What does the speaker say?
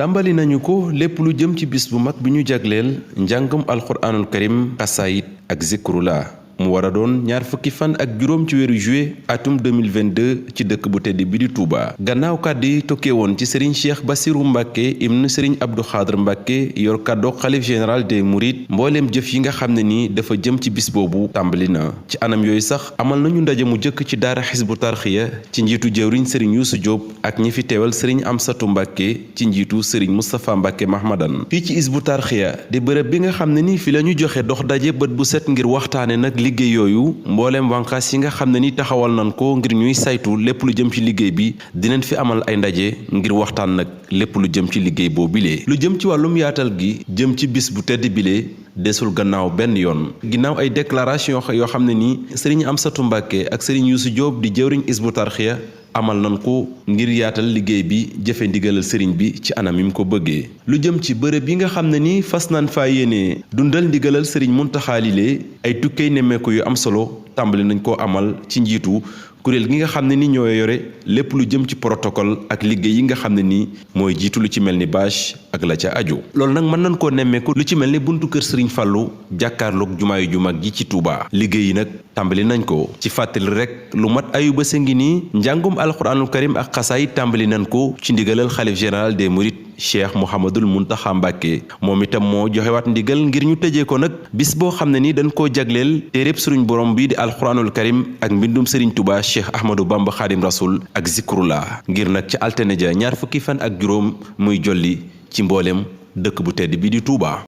tàmbali nañu ko lépp lu jëm ci bis bu mag bi ñu jagleel njàngum alxuraanul karim xasaayit ak zikrullah mu war a doon ñaar fukki fan ak juróom ci weeru juillet atum 2022 ci dëkk bu tedd bi di Touba. gannaaw kàddu yi tokkee woon ci Serigne Cheikh Bassirou Mbacke ibn Serigne Abdou Khadre Mbacke yor kàddu xalif général des Mourides mbooleem jëf yi nga xam ne ni dafa jëm ci bis boobu tàmbali na ci anam yooyu sax amal nañu ndaje mu jëkk ci daara xisbu tarxiya ci njiitu jëwriñ Serigne Youssou Diop ak ñi fi teewal Serigne Amsatou Mbacke ci njiitu Serigne Moustapha Mbacke Mahmadan fii ci xisbu tarxiya di bërëb bi nga xam ne ni fi la ñu joxe dox daje bët bu set ngir waxtaane nag liggéey yooyu mbooleem wànqaas yi nga xam ne ni taxawal nañ ko ngir ñuy saytu lépp lu jëm ci liggéey bi dinañ fi amal ay ndaje ngir waxtaan nag lépp lu jëm ci liggéey boo bilee lu jëm ci wàllum yaatal gi jëm ci bis bu tedd bilee desul gannaaw benn yoon ginnaaw ay déclaration yoo xam ne ni Serigne Amsatou Mbacke ak Serigne Youssou Diop di jëwriñ Hizbut Tarqiyyah amal nañ ko ngir yaatal liggéey bi jëfe ndigalal sëriñ bi ci anam yi mu ko bëggee lu jëm ci bërëb yi nga xam ne ni fas nañ faa yéene dundal ndigalal sëriñ Muntaxa Lile ay tukkey nemmeeku yu am solo tàmbali nañ koo amal ci njiitu kuréel gi nga xam ne ni ñoo yore lépp lu jëm ci protocole ak liggéey yi nga xam ne ni mooy jiitu lu ci mel ni bâche ak la ca aju loolu nag mën nañ koo nemmeeku lu ci mel ni buntu kër Serigne Fallou jàkkaarloog jumaayu ju mag ji ci Touba liggéey yi nag tàmbali nañ ko ci fàttali rek lu mat ayu ba sa ngi nii njàngum alxuraanul karim ak xasaay tàmbali nañ ko ci ndigalal xalif général des Mourides Cheikh Mouhamadul Muntaxa Mbàkke moom itam moo joxewaat ndigal ngir ñu tëjee ko nag bis boo xam ne ni dañ koo jagleel téereb suruñ borom bii di alxuraanul karim ak mbindum Serigne Touba Cheikh Ahmadou Bamba Khadim Rasoul ak zikrullah ngir nag ci altine ja ñaar fukki fan ak juróom muy jolli ci mboolem dëkk bu tedd bi di Touba.